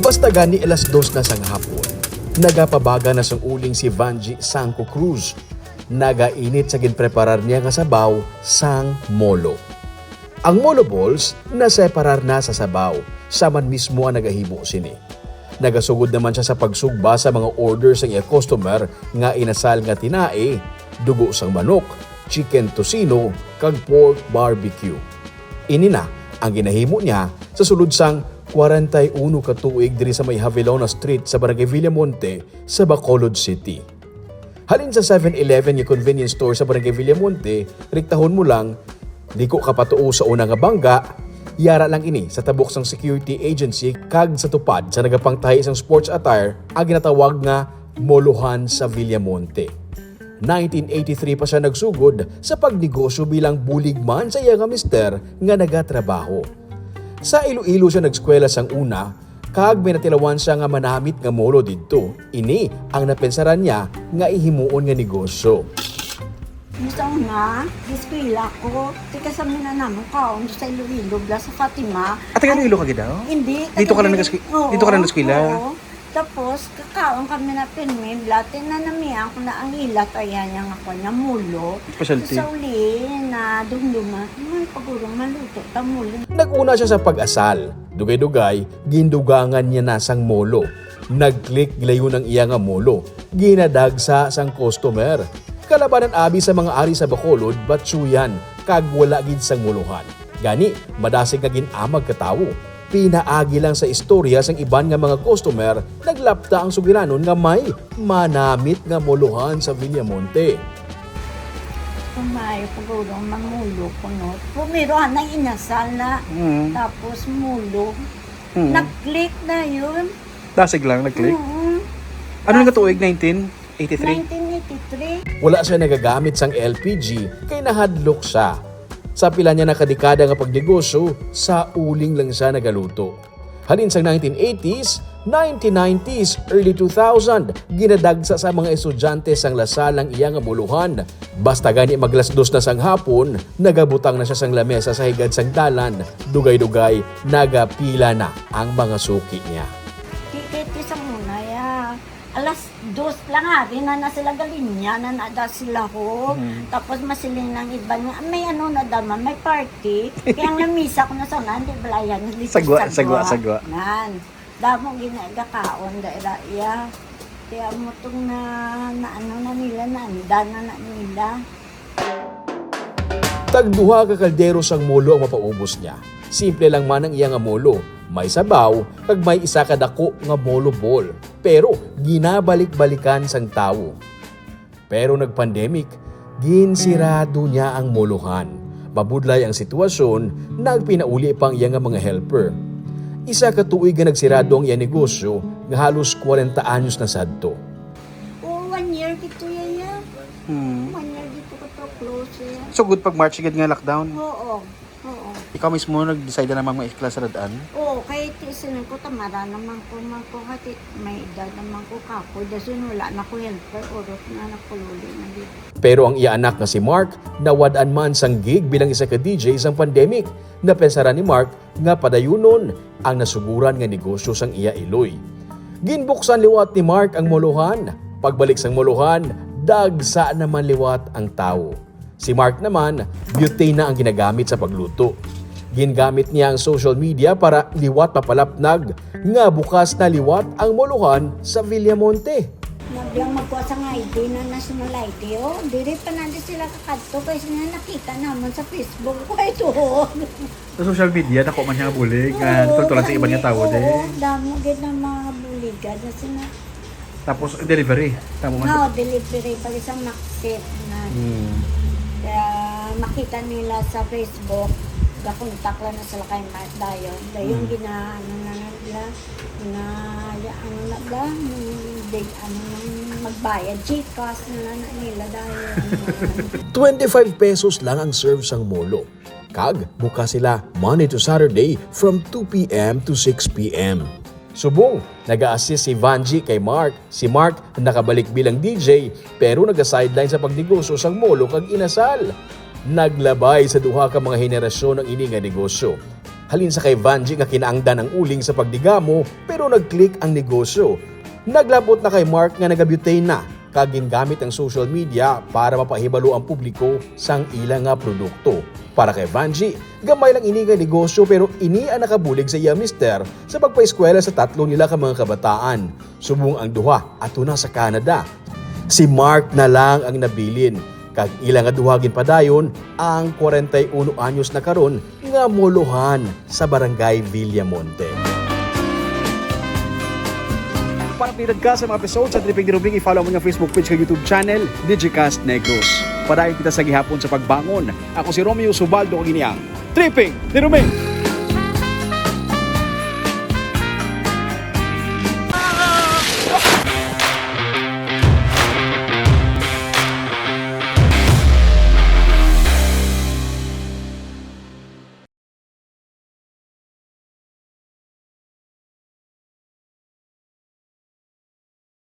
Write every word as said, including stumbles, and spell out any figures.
Basta gani alas dos na sang hapon, nagapabaga na sang uling si Vangie Sangco Cruz. Nagainit sa ginpreparar niya nga sabaw sang molo. Ang molo balls naseparar na sa sabaw, siya man mismo ang nagahimo sini. Nagasugod naman siya sa pagsugba sa mga order sang iya customer nga inasal nga tinai, dugo sang manok, chicken tocino, kag pork barbecue. Ini na ang ginahimo niya sa sulod sang kwarenta y uno ka tuig diri sa may Havilona Street sa Barangay Villamonte sa Bacolod City. Halin sa Seven Eleven nga convenience store sa Barangay Villamonte, rektahon mo lang, liko ka patuo sa una nga bangga, yara lang ini sa tabok sang security agency kag sa tupad sa nagapangtahi sang sports attire ang ginatawag nga molohan sa Villamonte. Nineteen eighty-three pa siya nagsugod sa pagnegosyo bilang bulig man sa iya nga mister nga nagatrabaho. Sa Iloilo siya nag-eskwela sang una, kag may natilawan siya nga manamit nga molo didto. Ini ang napensaran niya nga ihimuon nga negosyo. Sa una, eskwela ko, tika sa Mindanao, kaon sa Iloilo, bla sa Fatima. Ah, taga Iloilo ka gid, oh? Hindi, Dito ka lang taga nag-eskwela? Oo, Dito ka lang nag-eskwela? Oo. Tapos, kakaon kami na pirmi, bla, tinanamihan ko na ang ila, kaya niya nga kwan niya, molo. Specialty. Sa uli, na dumduma, may pagurong maluto, ta molo. Nag-una siya sa pag-asal. Dugay-dugay, gindugangan niya na sang molo. Nag-click gilayon ang iya nga molo. Ginadagsa sang customer. Kalabanan abi sa mga ari sa Bacolod, batsuyan, kag wala gid sang molohan. Gani, madasig nga gin-amag ka tawo. Pinaagi lang sa istorya sang iban nga mga customer, naglapta ang sugiranon nga may manamit nga molohan sa Villamonte. Kung maayo, paguro, mangulo ko, no? Primero, anay inasal na, Mm. tapos mulo. Mm. Nag-click na yun. Dasig lang, nag-click? Oo. Ano nga tuig? Nineteen eighty-three? Nineteen eighty-three. Wala siya nagagamit sang L P G kay nahadlok siya. Sa pila niya na kadekada nga pagnegosyo, sa uling lang siya nagaluto. Halin sang nineteen eighties, nineteen nineties, early two thousand, ginadagsa sa mga estudyante sang La Salle ang iya nga molohan. Basta gani maglas dos na sang hapon, nagabutang na siya sang lamesa sa higad sang dalan. Dugay-dugay, nagapila na ang mga suki niya. Tikit sa una, ya. Alas dos lang, hari na, na sila, galinya na, na da sila ho. Mhm. Tapos masiling ng iba niya, "May ano na daman, may party." Kaya ang lamisa ko na sana, hindi balayan, hindi Sagwa, sa sagwa, sagwa. sagwa. Nan. Damo ginagakaon da ira iya. Kaya mo tong na, na ano na nila, na anda na, na nila. Tagduha ka kaldero sang molo ang mapaubos niya. Simple lang man ang iya nga molo. May sabaw, kag may isa ka dako nga molo ball. Pero ginabalik-balikan sang tawo. Pero nag-pandemic, ginsirado niya ang molohan. Mabudlay ang sitwasyon, nagpinauli pa ang iya nga mga helper. Isa ka tuig nga nagsirado ang iya negosyo nga halos kwarenta anyos na sadto. Oh, one year gito, yaya. Hmm. One year gito ko to close, ya. So, good pag March gid nga lockdown? Oo. Oo. Ikaw mismo nag-decide na naman mga eskwela sa dad-an? Oo, kay ti-, siling ko, tamara naman ko, man ko, hati, may edad naman ko kapoy. Dason wala na ko helper, urot na, nakululi na gid. Pero ang iya anak nga si Mark, nawad-an man sang gig bilang isa ka D J sang pandemic. Napensaran ni Mark nga padayunon ang nasuguran nga negosyo sang iya iloy. Ginbuksan liwat ni Mark ang molohan. Pagbalik sang molohan, dagsa naman liwat ang tawo. Si Mark naman, butane na ang ginagamit sa pagluto. Gingamit niya ang social media para liwat mapalapnag nga bukas na liwat ang molohan sa Villamonte. Nablang magkuha sa nga I D na national I D, oh. Diri pa na di sila kakadto kay sila nakita naman sa Facebook. Ay, tuod. Sa social media, dako man siya nga bulig, nga Oo, tultulan sa iban nga dami, tawo, oo, di. Damo gid ang mga buligan na sina- Tapos, delivery. Tama man. Oo, delivery, pag isang Maxit na. Hmm. Kaya makita nila sa Facebook, gakontak lang na sila kay Mark dayon. Dayon, Hmm. gina-, ano na lang nila, gina-, ano na lang, big, ano nang magbayad, GCash na lang na nila dayon. Twenty-five pesos lang ang serve sang molo. Kag bukas sila Monday to Saturday from two P M to six P M. Subong, nag-a-assist si Vangie kay Mark. Si Mark nakabalik bilang D J, pero naga-sideline sa pagnegosyo sang molo kag inasal. Naglabay sa duha ka mga henerasyon ang ini nga negosyo. Halin sa kay Vangie nga kinaangdan ang uling sa pagdigamo, pero nag-click ang negosyo. Naglabot na kay Mark nga nagabutane na, kag gingamit ang social media para mapahibalo ang publiko sang ila nga produkto. Para kay Vangie, gamay lang ini nga negosyo, pero ini ang nakabulig sa iya mister sa pagpaeskwela sa tatlo nila ka mga kabataan, subong ang duha ato na sa Canada. Si Mark na lang ang nabilin, kag ila nga duha ginpadayon ang kwarenta y uno anyos na karon nga molohan sa Barangay Villamonte. Para updated ka sa mga episode sa Tripping Dirubing, i-follow mo nga Facebook page kag YouTube channel, Digicast Negros. Padayon kita sa gihapon sa pagbangon. Ako si Romeo Subaldo, kag ini ang Tripping Dirubing.